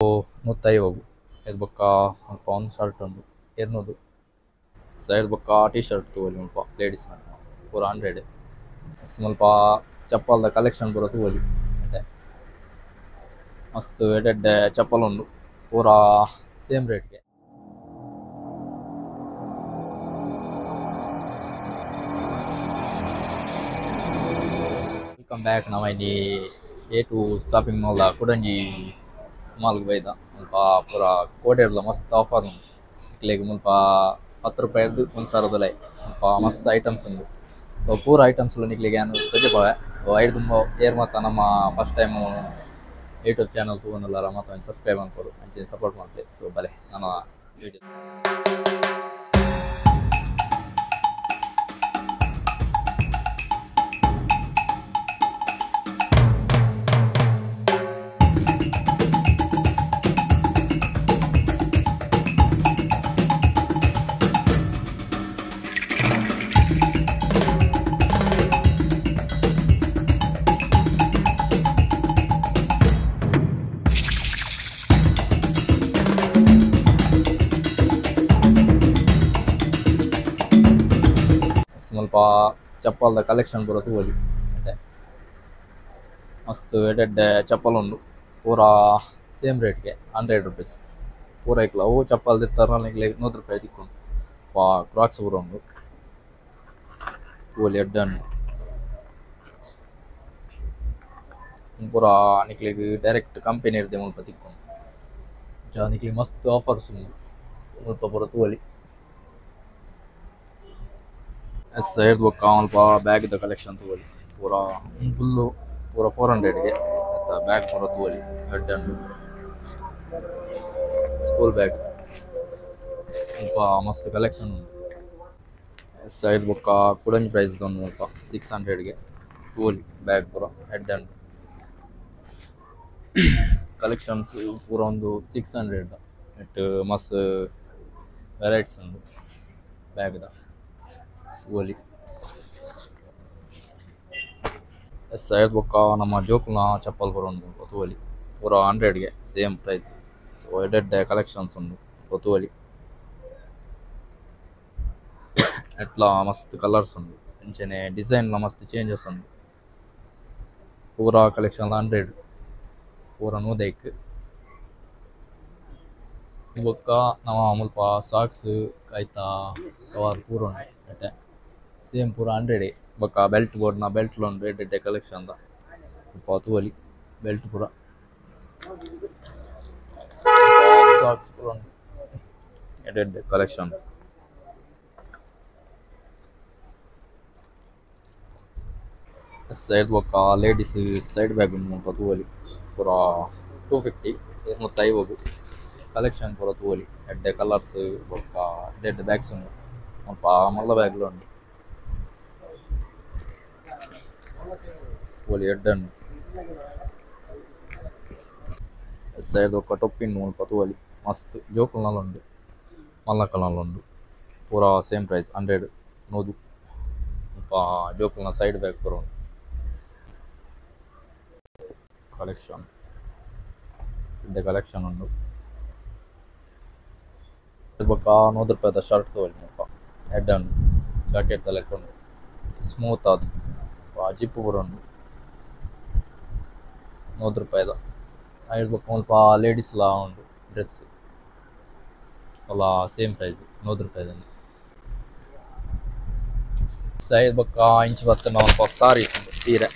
150 ಐದು ಬೊಕ್ಕ ಮುಲ್ಪ ಒಂದು ಶರ್ಟ್ ಉಂಡು 200 ಸೈಡ್ ಬೊಕ್ಕ ಟಿ ಶರ್ಟ್ ತೂವೊಲಿ ಮುಲ್ಪ ಲೇಡೀಸ್ ಪೂರ 100 ಮುಲ್ಪ ಚಪ್ಪಲ್ದ ಕಲೆಕ್ಷನ್ ಪೂರ ತೂವೊಲಿ ಮಸ್ತ್ ಎಡ್ಡೆ ಎಡ್ಡೆ ಚಪ್ಪಲ್ ಉಂಡು ಪೂರ ಸೇಮ್ ರೇಟ್ಗೆ. Welcome back. ನಮ ಇಲ್ಲಿ A2 shopping mall ಕುಡಂಜಿ ಮಾಲ್ಗೆ ಬೈದ ಮುಲ್ಪ ಪೂರ ಕೋಟೆಡ್ಲ ಮಸ್ತ್ ಆಫರ್ ಉಂಡು. ಇಕ್ಲೆಗ್ ಮುಲ್ಪ 10 ರೂಪಾಯಿರ್ದು 1000 ಮುಲ್ಪ ಮಸ್ತ್ ಐಟಮ್ಸ್ ಉಂಡು. ಸೊ ಪೂರ ಐಟಮ್ಸ್ ನಿಕ್ಲೆಗ್ ಯಾನ್ ತೊಜಪಾವೆ. ಸೊ ಐಡ್ ದುಂಬ ಏರ್ ಮಾತ ನಮ್ಮ ಫಸ್ಟ್ ಟೈಮ್ ಯೂಟ್ಯೂಬ್ ಚಾನಲ್ ತೂವೊಂದುಲ್ಲಾರ ಮಾತ ಒಂಜಿ ಸಬ್ಸ್ಕ್ರೈಬ್ ಮನ್ಪೊಡು, ಅಂಚನೆ ಸಪೋರ್ಟ್ ಮನ್ಪುಲೆ. ಸೊ ಬಲೆ ನನ ವಿಡಿಯೋ. ಮುಲ್ಪ ಚಪ್ಪಲ್ದ ಕಲೆಕ್ಷನ್ ಪೂರ ತೂವೊಲಿ, ಮಸ್ತ್ ಎಡ್ಡೆ ಎಡ್ಡೆ ಚಪ್ಪಲ್ ಉಂಡು ಪೂರ ಸೇಮ್ ರೇಟ್ಗೆ 100 ರುಪೀಸ್ ಪೂರ. ಇಕ್ಲ ಅವು ಚಪ್ಪಲ್ ದಿತ್ತಾರ ನಿಕ್ಲೆಗ್ 100 ರೂಪಾಯಿ ತಿಕ್ಕುಂಡು. ಕ್ರಾಕ್ಸ್ ಪೂರ ಉಂಡು ತೂವೊಲಿ, ಎಡ್ಡೆ ಉಂಡು ಪೂರ. ನಿಕ್ಲೆಗ್ ಡೈರೆಕ್ಟ್ ಕಂಪೆನಿ ಇರ್ದೆ ಮುಲ್ಪ ತಿಕ್ಕುಂಡು. ನಿಕ್ಲೆಗ್ ಮಸ್ತ್ ಆಫರ್ಸ್ ಉಂಡು ಮುಲ್ಪ ಪೂರ ತೂವೊಲಿ. ಎಸ್ ಐರ್ದ್ ಬೊಕ್ಕ ಮುಲ್ಪ ಬ್ಯಾಗ್ದ ಕಲೆಕ್ಷನ್ ತೂವೊಲಿ ಪೂರ ಫುಲ್ಲು ಪೂರ 400ಗೆ ಬ್ಯಾಗ್ ಪೂರ ತೂವೊಲಿ, ಎಡ್ಡೆ ಉಂಡು. ಸ್ಕೂಲ್ ಬ್ಯಾಗ್ ಮುಲ್ಪ ಮಸ್ತ್ ಕಲೆಕ್ಷನ್ ಉಂಡು. ಎಸ್ ಐರ್ದ್ ಬೊಕ್ಕ ಕುಡಂಜಿ ಪ್ರೈಸ್ ಉಂಡು ಮುಲ್ಪ 600ಗೆ ತೂವೊಲಿ ಬ್ಯಾಗ್ ಪೂರ ಎಡ್ಡೆ ಉಂಡು. ಕಲೆಕ್ಷನ್ಸ್ ಪೂರ ಒಂದು 600 ನೆಟ್ ಮಸ್ತ್ ವೆರೈಟೀಸ್ ಉಂಡು ಬ್ಯಾಗ್ದ ತೂವೊಲಿ. ಎಸ್ ಐರ್ದ್ ಬೊಕ್ಕ ನಮ್ಮ ಜೋಕುಲ್ನ ಚಪ್ಪಲ್ ಪೂರ ಉಂಡು ತೂವೊಲಿ ಪೂರ 100ಗೆ ಸೇಮ್ ಪ್ರೈಸ್. ಸೊ ಎಡ್ಡೆ ಎಡ್ಡೆ ಕಲೆಕ್ಷನ್ಸ್ ಉಂಡು ತೂವೊಲಿ. ಎಟ್ಲ ಮಸ್ತ್ ಕಲರ್ಸ್ ಉಂಡು, ಅಂಚನೆ ಡಿಸೈನ್ ಮಸ್ತ್ ಚೇಂಜಸ್ ಉಂಡು. ಪೂರ ಕಲೆಕ್ಷನ್ 100 ಪೂರ 100. ಬೊಕ್ಕ ನಮ್ಮ ಮುಲ್ಪ ಸಾಕ್ಸ್ ಐತ ಕವರ್ ಪೂರ ಉಂಡು ಎಡ್ಡೆ ಸೇಮ್ ಪೂರ 100. ಬೊಕ್ಕ ಬೆಲ್ಟ್ ಬೋರ್ಡ್ನ ಬೆಲ್ಟ್ ಉಂಡು ಎಡ್ಡೆ ಎಡ್ಡೆ ಕಲೆಕ್ಷನ್ ದ ಮುಲ್ಪ ತೂವೊಲಿ. ಬೆಲ್ಟ್ ಪೂರ ಸಾಕ್ಸ್ ಪೂರ ಉಂಡು ಎಡ್ಡೆ ಎಡ್ಡೆ ಕಲೆಕ್ಷನ್. ಸೈಡ್ ಬೊಕ್ಕ ಲೇಡೀಸ್ ಸೈಡ್ ಬ್ಯಾಗ್ ಉಂಡು ಮುಲ್ಪ ತೂವೊಲಿ ಪೂರ 250 250 ಕಲೆಕ್ಷನ್ ಪೂರ ತೂವೊಲಿ. ಎಡ್ಡೆ ಕಲರ್ಸ್ ಬೊಕ್ಕ ಎಡ್ಡೆ ಎಡ್ಡೆ ಬ್ಯಾಗ್ಸ್ ಉಂಡು ಮುಲ್ಪ. ಮಲ್ಲ ಬ್ಯಾಗ್ಲು ಉಂಡು ತೂವೊಲಿ, ಎಡ್ಡೆ ಉಂಡು. ಸೈಡ್ ಬೊಕ್ಕ ಟೊಪ್ಪಿ ಉಂಡು ಮುಲ್ಪ ತೂವೊಲಿ, ಮಸ್ತ್ ಜೋಕುಲ್ನಲ ಉಂಡು ಮಲ್ಲ ಕಲರ್ಲ ಉಂಡು ಪೂರ ಸೇಮ್ ಪ್ರೈಸ್ 100 100 ಮುಲ್ಪ. ಜೋಕುಲ್ನ ಸೈಡ್ ಬ್ಯಾಗ್ ಪೂರ ಉಂಡು ಕಲೆಕ್ಷನ್, ಎಡ್ಡೆ ಕಲೆಕ್ಷನ್ ಉಂಡು. ಬೊಕ್ಕ 100 ರೂಪಾಯಿದ ಶರ್ಟ್ ತೂವೊಲಿ ಮುಲ್ಪ, ಎಡ್ಡೆ ಉಂಡು. ಜಾಕೆಟ್ ಲೆಕ್ಕ ಉಂಡು, ಸ್ಮೂತ್ ಆದ್ ಜಿಪ್ಪು ಪೂರ ಉಂಡು 100 ರೂಪಾಯಿದ. ಐದು ಬೊಕ್ಕ ಮುಲ್ಪ ಲೇಡೀಸ್ ಲಾ ಉಂಡು ಡ್ರೆಸ್ ಅಲ್ಲ ಸೇಮ್ ಪ್ರೈಸ್ 100 ರೂಪಾಯಿದ. ಸೈಡ್ ಬೊಕ್ಕ ಇಂಚಿ ಬತ್ತುಂಡ ಮುಲ್ಪ ಸಾರೀಸ್ ಉಂಡು, ಸೀರೆ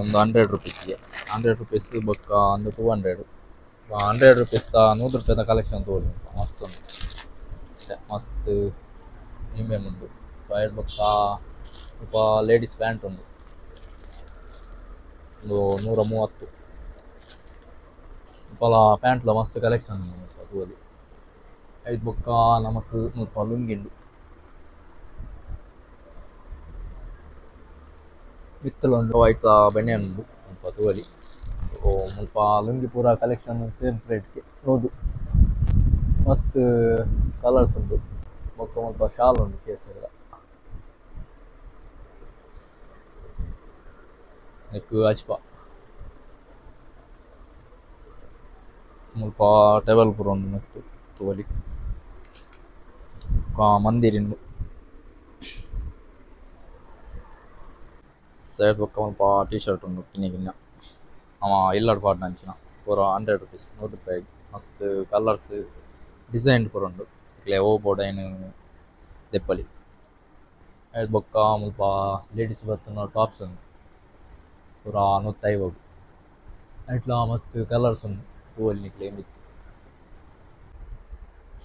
ಒಂದು 100 ರುಪೀಸ್ಗೆ 100 ರುಪೀಸ್. ಬೊಕ್ಕ ಒಂದು 200 100 ರುಪೀಸ್ 100 ರೂಪಾಯಿದ ಕಲೆಕ್ಷನ್ ತೂವೊಲಿ ಮಸ್ತ್ ಉಂಡು, ಮಸ್ತ್ ನಿಂಬೆ ಉಂಡು. ಸೊ ಐದು ಬೊಕ್ಕ ಮುಲ್ಪ ಲೇಡೀಸ್ ಪ್ಯಾಂಟ್ ಉಂಡು ಒಂದು 130 ಮುಲ್ಪ ಪ್ಯಾಂಟ್ಲ ಮಸ್ತ್ ಕಲೆಕ್ಷನ್ ತೂವೊಲಿ. ಐದು ಬೊಕ್ಕ ನಮಕ್ ಮುಲ್ಪ ಲುಂಗಿ ಉಂಡು, ಮಿತ್ತಲ ಉಂಡು, ಐತ ಬನಿಯನ್ ಉಂಡು ಮುಲ್ಪ ತೂವೊಲಿ. ಸೊ ಮುಲ್ಪ ಲುಂಗಿ ಪೂರ ಕಲೆಕ್ಷನ್ ಸೇಮ್ ರೇಟ್ಗೆ 100 ಮಸ್ತ್ ಕಲರ್ಸ್ ಉಂಡು. ಬೊಕ್ಕ ಮುಲ್ಪ ಶಾಲ್ ಉಂಡು ಕೇಸರಿದ ನೆಕ್ ಅಜ್ಪ. ಮುಲ್ಪ ಟೇಬಲ್ ಪೂರ ಉಂಡು ಮಿತ್ತ್ ತೂವೊಲಿ ಬೊಕ್ಕ ಮಂದಿರ ಸೈಡ್ ಬೊಕ್ಕ ಮುಲ್ಪ ಟೀ-ಶರ್ಟ್ ಉಂಡು ಕಿನ್ಯ ಕಿನ್ಯ ಅವ ಇಲ್ಲಡ್ ಪಾಡ್ನ ಅಂಚಿನ ಪೂರ 100 ರೂಪೀಸ್ 100 ರೂಪಾಯಿ ಮಸ್ತ್ ಕಲರ್ಸ್ ಡಿಸೈನ್ ಪೂರ ಉಂಡು ಇಕ್ಲೆ ಒವು ಬೋಡು ಐನ್ ದೆಪ್ಪಲಿ ಐಡ್ ಬೊಕ್ಕ ಮುಲ್ಪ ಲೇಡೀಸ್ ಬತ್ತುನ ಟಾಪ್ಸ್ ಉಂಡು ಪೂರ 150 ಐಟ್ಲ ಮಸ್ತ್ ಕಲರ್ಸ್ ಉಂಡು ತೂವೊಲಿ ನಿಕ್ಲೆ ಮಿತ್ತ್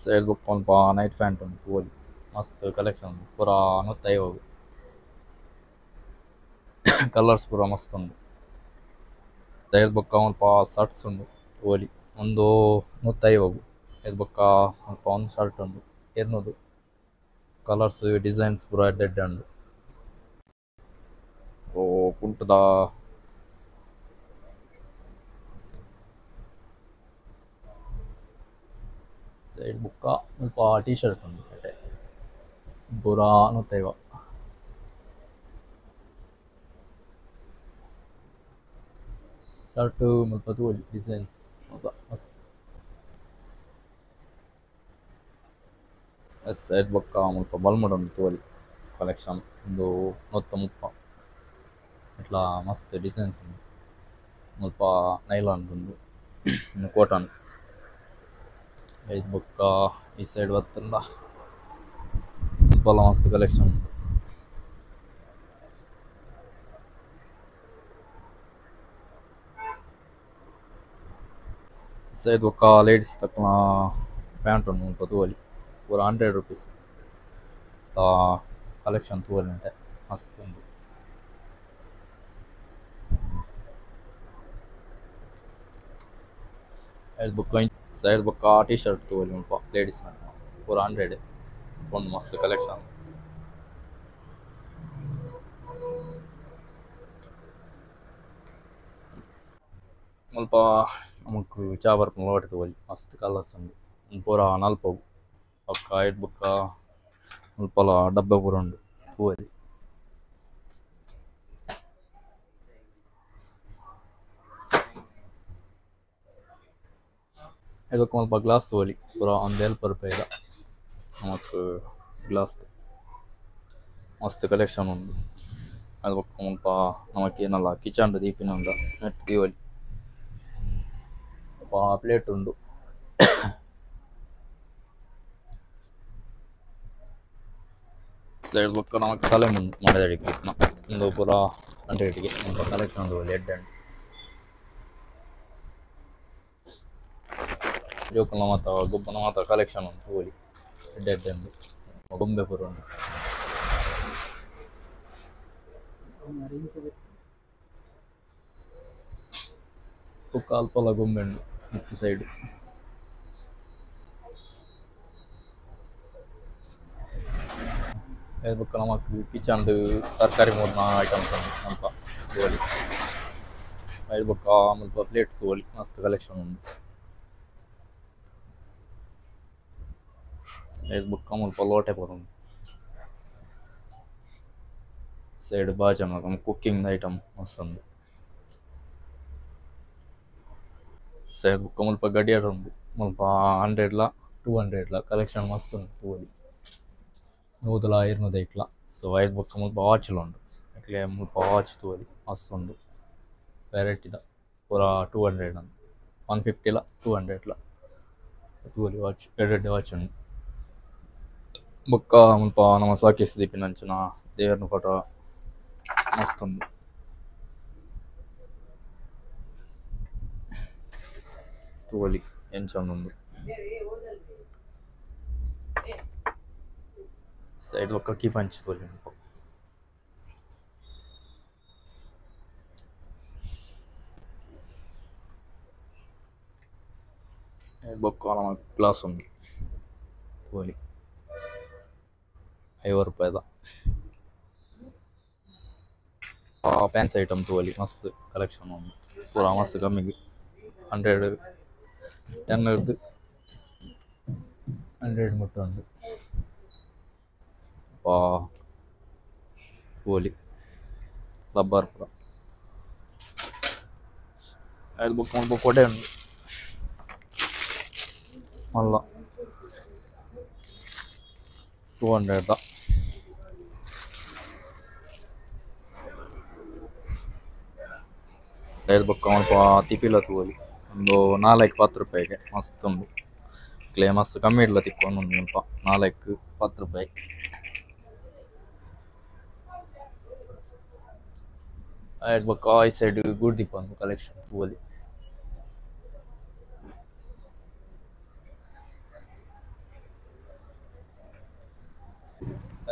ಸೈಡ್ ಬೊಕ್ಕ ಮುಲ್ಪ ನೈಟ್ ಪ್ಯಾಂಟ್ ಉಂಡು ತೂವೊಲಿ ಮಸ್ತ್ ಕಲೆಕ್ಷನ್ ಉಂಡು ಪೂರ 150 ಕಲರ್ಸ್ ಪೂರ ಮಸ್ತ್ ಉಂಡು ಸೈಡ್ ಬೊಕ್ಕ ಮುಲ್ಪ ಶರ್ಟ್ಸ್ ಉಂಡು ತೂವೊಲಿ ಉಂದು 150 ಐದ್ ಬೊಕ್ಕ ಮುಲ್ಪ ಒಂಜಿ ಶರ್ಟ್ ಉಂಡು 200 ಕಲರ್ಸ್ ಡಿಸೈನ್ಸ್ ಪೂರ ಎಡ್ಡೆ ಎಡ್ಡೆ ಉಂಡು ಓ ಕುಂಟುದ ಸೈಡ್ ಬೊಕ್ಕ ಮುಲ್ಪ ಟೀ ಶರ್ಟ್ ಉಂಡು ಎಡ್ಡೆ ಪೂರ 150 ಶರ್ಟ್ ಮುಲ್ಪ ತೂವೊಲಿ ಡಿಸೈನ್ಸ್ ಮಸ್ತ್ ಸೈಡ್ ಬೊಕ್ಕ ಮುಲ್ಪ ಬಲ್ಮಡ್ ಉಂಡು ತೂವೊಲಿ ಕಲೆಕ್ಷನ್ ಉಂದು 130 ಇಟ್ಲ ಮಸ್ತ್ ಡಿಸೈನ್ಸ್ ಉಂಡು ಮುಲ್ಪ ನೈಲಾನ್ ಉಂಡು ಕಾಟನ್ ಐದ್ ಬೊಕ್ಕ ಈ ಸೈಡ್ ಬತ್ತುಂಡ ಮುಲ್ಪಲ ಮಸ್ತ್ ಕಲೆಕ್ಷನ್ ಉಂಡು ಸೈಡ್ ಬೊಕ್ಕ ಲೇಡೀಸ್ ತಕ್ಕನ ಪ್ಯಾಂಟ್ ಉಂಡು ಮುಲ್ಪ ತೂವೊಲಿ ಪೂರ 100 ರೂಪೀಸ್ ಕಲೆಕ್ಷನ್ ತೂವೊಲಿ ಉಂಟೆ ಮಸ್ತ್ ಉಂಡು ಐದ್ ಬೊಕ್ಕ ಸೈಡ್ ಬೊಕ್ಕ ಟೀ ಶರ್ಟ್ ತೂವೊಲಿ ಮುಲ್ಪ ಲೇಡೀಸ್ ಪೂರ 100 ಉಂಡು ಮಸ್ತ್ ಕಲೆಕ್ಷನ್ ಮುಲ್ಪ ನಮಕ್ ಚಾ ಬರ್ಪುನ ಲೋಟೆ ತೂವೊಲಿ ಮಸ್ತ್ ಕಲರ್ಸ್ ಉಂಡು ಪೂರ 40 ಬೊಕ್ಕ ಐಟ್ ಬೊಕ್ಕ ಮುಲ್ಪಲ ಡಬ್ಬೆ ಪೂರ ಉಂಡು ತೂವೊಲಿ ಐಟ್ ಮುಲ್ಪ ಗ್ಲಾಸ್ ತೂವೊಲಿ ಪೂರ ಒಂದು 70 ರೂಪಾಯಿದ ನಮಕ್ ಗ್ಲಾಸ್ ಮಸ್ತ್ ಕಲೆಕ್ಷನ್ ಉಂಡು ಅದು ಬೊಕ್ಕ ಮುಲ್ಪ ನಮಕ್ ಏನಲ್ಲ ಕಿಚನ್ ದೀಪಿನ ಉಂಡು ನೆಟ್ ದೀವೊಲಿ ಪ್ಲೇಟ್ ಉಂಡು ಸೈಡ್ ಬೊಕ್ಕ ನಮಕ್ ತಲೆ ಮುಂಡು ಮಡೆದಡಿಗೆ ಉಂದು ಪೂರ 100 ಗೆ ಮುಲ್ಪ ಕಲೆಕ್ಷನ್ ತೂವೊಲಿ ಎಡ್ಡೆ ಉಂಡು ಜೋಕುಲ್ನ ಮಾತ ಗೊಬ್ಬುನ ಮಾತ ಕಲೆಕ್ಷನ್ ಉಂಡು ತೂವೊಲಿ ಎಡ್ಡೆ ಎಡ್ಡೆ ಉಂಡು ಗೊಂಬೆ ಪೂರ ಉಂಡು ಬೊಕ್ಕ ಅಲ್ಪಲ ಗೊಂಬೆ ಉಂಡು ಮಿತ್ತ್ ಸೈಡ್ ಐದ್ ಬೊಕ್ಕ ನಮಕ್ ಕಿಚನ್ ತರಕಾರಿ ಮೂರ್ನ ಐಟಮ್ಸ್ ಉಂಡು ಮುಲ್ಪ ತೂವೊಲಿ ಐದ್ ಬೊಕ್ಕ ಮುಲ್ಪ ಪ್ಲೇಟ್ ತೂವೊಲಿ ಮಸ್ತ್ ಕಲೆಕ್ಷನ್ ಉಂಡು ಸೈಡ್ ಬೊಕ್ಕ ಮುಲ್ಪ ಲೋಟೆ ಪೂರ ಉಂಡು ಸೈಡ್ ಬಾಜನ ಕುಕ್ಕಿಂಗ್ ಐಟಮ್ ಮಸ್ತ್ ಉಂಡು ಸೈಡ್ ಬೊಕ್ಕ ಮುಲ್ಪ ಗಡಿಯಾರ ಉಂಡು ಮುಲ್ಪ 100 ಲ 200 ಲ ಕಲೆಕ್ಷನ್ ಮಸ್ತ್ ಉಂಡು ತೂವೊಲಿ 100 ಲ 200 ಐಟ್ಲ ಸೊ ಐದ್ ಬೊಕ್ಕ ಮುಲ್ಪ ವಾಚ್ ಲ ಉಂಡು ಅಕ್ಲೆ ಮುಲ್ಪ ವಾಚ್ ತೂವೊಲಿ ಮಸ್ತ್ ಉಂಡು ವೆರೈಟಿದ ಪೂರ 200 ಉಂಡು 150 ಲ 200 ಲ ತೂವೊಲಿ ವಾಚ್ ಎಡ್ಡೆ ವಾಚ್ ಉಂಡು ಬೊಕ್ಕ ಮುಲ್ಪ ನಮ ಸಾಕೇಶ್ ದೀಪಿನಂಚಿನ ದೇವರ್ನ ಫೋಟೋ ಮಸ್ತ್ ಉಂಡು ತೂವೊಲಿ ಎಂಚ ಉಂಡು ಸೈಡ್ ಬೊಕ್ಕ ಕೀ ಪಂಚ್ ತೂವೊಲಿ ಮುಲ್ಪ ಬೊಕ್ಕ ನಮಕ್ ಗ್ಲಾಸ್ ಉಂಡು ತೂವೊಲಿ 50 ರೂಪಾಯಿದ ಫ್ಯಾನ್ಸಿ ಐಟಮ್ ತೂವೊಲಿ ಮಸ್ತ್ ಕಲೆಕ್ಷನ್ ಉಂಡು ಪೂರ ಮಸ್ತ್ ಕಮ್ಮಿಗೆ 100 10 ರ್ದ್ 100 ಮುಟ್ಟ ಉಂಡು ತೂವೊಲಿ ರಬ್ಬರ್ ಪೂರ ಐದ್ ಬೊಕ್ಕ ಮುಲ್ಪ ಕೊಡೆ ಉಂಡು ಮಲ್ಲ 200 ದ ಐದು ಬೊಕ್ಕ ಮುಲ್ಪ ತಿಪಿಲ ತೂವೊಲಿ ಉಂದು 4 10 ರೂಪಾಯಿಗೆ ಮಸ್ತ್ ಉಂಡು ಕ್ಲೇ ಮಸ್ತ್ ಕಮ್ಮಿ ಇಡ್ಲ ತಿಕ್ಕೊಂದು ಮುಲ್ಪ 4 10 ರೂಪಾಯಿ ಐದು ಬೊಕ್ಕ ಈ ಸೈಡ್ ಗುಡ್ದಿಪ್ಪ ಒಂದು ಕಲೆಕ್ಷನ್ ತೂವೊಲಿ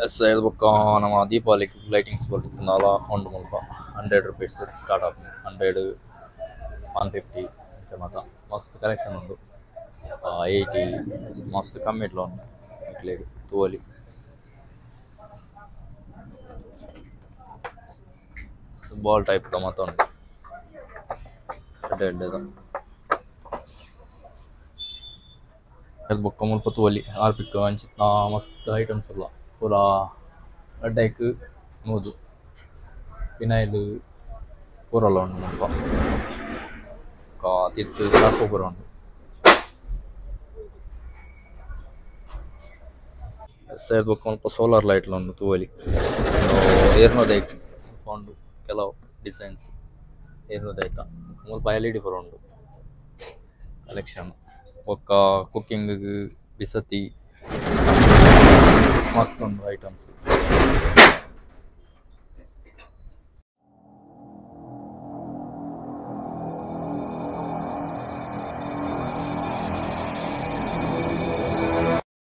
ಎಸ್ ಐದು ಬೊಕ್ಕ ನಮ್ಮ ದೀಪಾವಳಿ ಲೈಟಿಂಗ್ಸ್ ಬರ್ತದೆ ಉಂಡು ಮುಲ್ಪ 100 ರೂಪೀಸ್ ಸ್ಟಾರ್ಟ್ ಆಪುಂಡು 100 150 ಇಂಚ ಮಾತ ಮಸ್ತ್ ಕಲೆಕ್ಷನ್ ಉಂಡು 80 ಮಸ್ತ್ ಕಮ್ಮಿ ಇಡ್ಲ ಉಂಡು ನಿಕ್ಲೆಗ್ ತೂವೊಲಿ ಬಾಲ್ ಟೈಪ್ ದ ಮಾತ ಉಂಡು ಎಡ್ಡೆ ಎಡ್ಡೆದ ಐದು ಬೊಕ್ಕ ಮುಲ್ಪ ತೂವೊಲಿ ಹಾರ್ಪಿಕ್ ಅಂಚಿನ ಮಸ್ತ್ ಐಟಮ್ಸ್ ಉಲ್ಲ ಪೂರ ರಡ್ಡೈಕ್ 100 ಫಿನೈಲ್ ಪೂರಲ ಉಂಡು ಮುಲ್ಪ ಬೊಕ್ಕ ತಿರ್ತ್ ಸರ್ಫ್ ಪೂರ ಉಂಡು ಸೈಡ್ ಬೊಕ್ಕ ಮುಲ್ಪ ಸೋಲಾರ್ ಲೈಟ್ ಲ ಉಂಡು ತೂವೊಲಿ ಏರ್ನದೈಕ್ ಮುಲ್ಪ ಉಂಡು ಕೆಲವು ಡಿಸೈನ್ಸ್ ಏರ್ನದೈತ ಮುಲ್ಪ ಎಲ್ ಇ ಡಿ ಪೂರ ಉಂಡು ಕಲೆಕ್ಷನ್ ಬೊಕ್ಕ ಕುಕ್ಕಿಂಗ್ ಬಿಸತಿ ಮಸ್ತ್ ಉಂಡು ಐಟಮ್ಸ್.